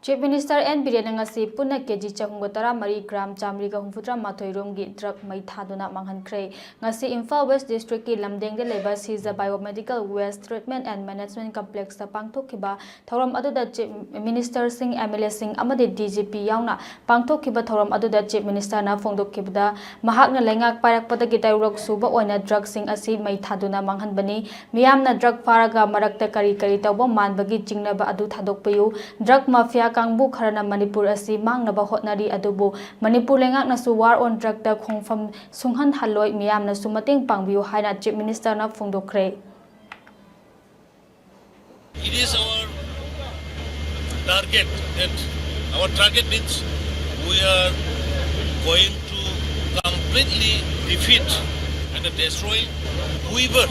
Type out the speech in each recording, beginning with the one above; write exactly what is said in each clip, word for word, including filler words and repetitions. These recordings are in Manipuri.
Chief Minister N Biren ꯉꯁꯤ ꯄꯨꯟꯅ ꯀꯦꯖꯤ ꯆꯍꯨꯝꯒ ꯇꯔꯥꯃꯔꯤ ꯒ꯭ꯔꯥꯝ ꯆꯥꯃꯔꯤꯒ ꯍꯨꯝꯐꯨꯇꯔꯥ ꯃꯥꯊꯣꯏ ꯔꯣꯝꯒꯤ ꯗ꯭ꯔꯒ ꯃꯩ ꯊꯥꯗꯨꯅ ꯃꯥꯡꯍꯟꯈ꯭ꯔꯦ꯫ ꯉꯁꯤ ꯏꯝꯐꯥꯜ ꯋꯦꯁ ꯗꯤꯁꯇ꯭ꯔꯤꯛꯀꯤ ꯂꯝꯗꯦꯡꯗ ꯂꯩꯕ ꯁꯤꯖ ꯕꯥꯏꯑꯣꯃꯦꯗꯤꯀꯦꯜ ꯋꯦꯁ ꯇ꯭ꯔꯤꯠꯃꯦꯟ ꯑꯦꯟ ꯃꯦꯅꯦꯖꯃꯦꯟ ꯀꯝꯄ꯭ꯂꯦꯛꯁꯇ ꯄꯥꯡꯊꯣꯛꯈꯤꯕ ꯊꯧꯔꯝ ꯑꯗꯨꯗ ꯆꯤꯐ ꯃꯤꯅꯤꯁꯇꯔꯁꯤꯡ, ꯑꯦꯝ ꯑꯦꯜ ꯑꯦꯁꯤꯡ ꯑꯃꯗꯤ ꯗꯤ ꯖꯤ ꯄꯤ ꯌꯥꯎꯅ ꯄꯥꯡꯊꯣꯛꯈꯤꯕ ꯊꯧꯔꯝ ꯑꯗꯨꯗ ꯆꯤꯐ ꯃꯤꯅꯤꯁꯇꯔꯅ ꯐꯣꯡꯗꯣꯛꯈꯤꯕꯗ, ꯃꯍꯥꯛꯅ ꯂꯩꯉꯥꯛ ꯄꯥꯏꯔꯛꯄꯗꯒꯤ ꯇꯔꯨꯛꯂꯛ ꯁꯨꯕ ꯑꯣꯏꯅ ꯗ꯭ꯔꯒꯁꯤꯡ ꯑꯁꯤ ꯃꯩ ꯊꯥꯗꯨꯅ ꯃꯥꯡꯍꯟꯕꯅꯤ꯫ ꯃꯤꯌꯥꯝꯅ ꯗ꯭ꯔꯒ ꯐꯥꯔꯒ ꯃꯔꯛꯇ ꯀꯔꯤ ꯀꯔꯤ ꯇꯧꯕ ꯃꯥꯟꯕꯒꯤ ꯆꯤꯡꯅꯕ ꯑꯗꯨ ꯊꯥꯗꯣꯛꯄꯤꯌꯨ꯫ ꯗ꯭ꯔꯒ ꯃꯥꯐꯤꯌꯥ ꯀꯥꯡꯕꯨ ꯈꯔꯅ ꯃꯅꯤꯄꯨꯔ ꯑꯁꯤ ꯃꯥꯡꯅꯕ ꯍꯣꯠꯅꯔꯤ, ꯑꯗꯨꯕꯨ ꯃꯅꯤꯄꯨꯔ ꯂꯩꯉꯥꯛꯅꯁꯨ ꯋꯥꯔ ꯑꯣꯟ ꯗ꯭ꯔꯒꯇ ꯈꯣꯡꯐꯝ ꯁꯨꯡꯍꯟꯍꯜꯂꯣꯏ, ꯃꯤꯌꯥꯝꯅꯁꯨ ꯃꯇꯦꯡ ꯄꯥꯡꯕꯤꯌꯨ ꯍꯥꯏꯅ chief ꯃꯤꯅꯤꯁꯇꯔꯅ ꯐꯣꯡꯗꯣꯛꯈ꯭ꯔꯦ꯫ It is our target that our target means we are going to completely defeat and destroy whoever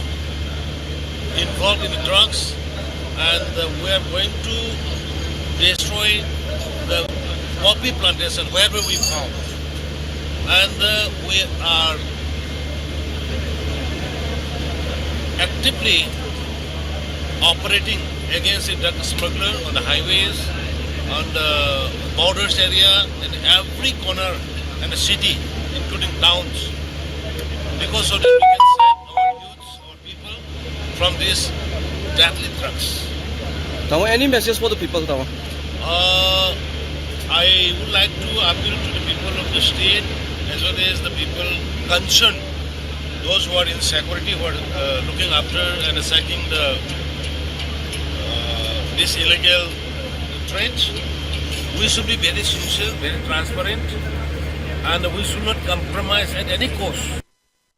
involved in the drugs, and uh, we are going to destroy the poppy plantation wherever we found, and uh, we are actively operating against the drug smuggler on the highways, on the borders area, in every corner in the city, including towns. Because of this, we can save our youths, our people from these deadly drugs. Tawa, any message for the people, Tawa? Uh, I would like to appeal to the people of the state as well as the people concerned, those who are in security, who are uh, looking after and checking the uh, this illegal trade. We should be very sincere, very transparent, and we should not compromise at any cost.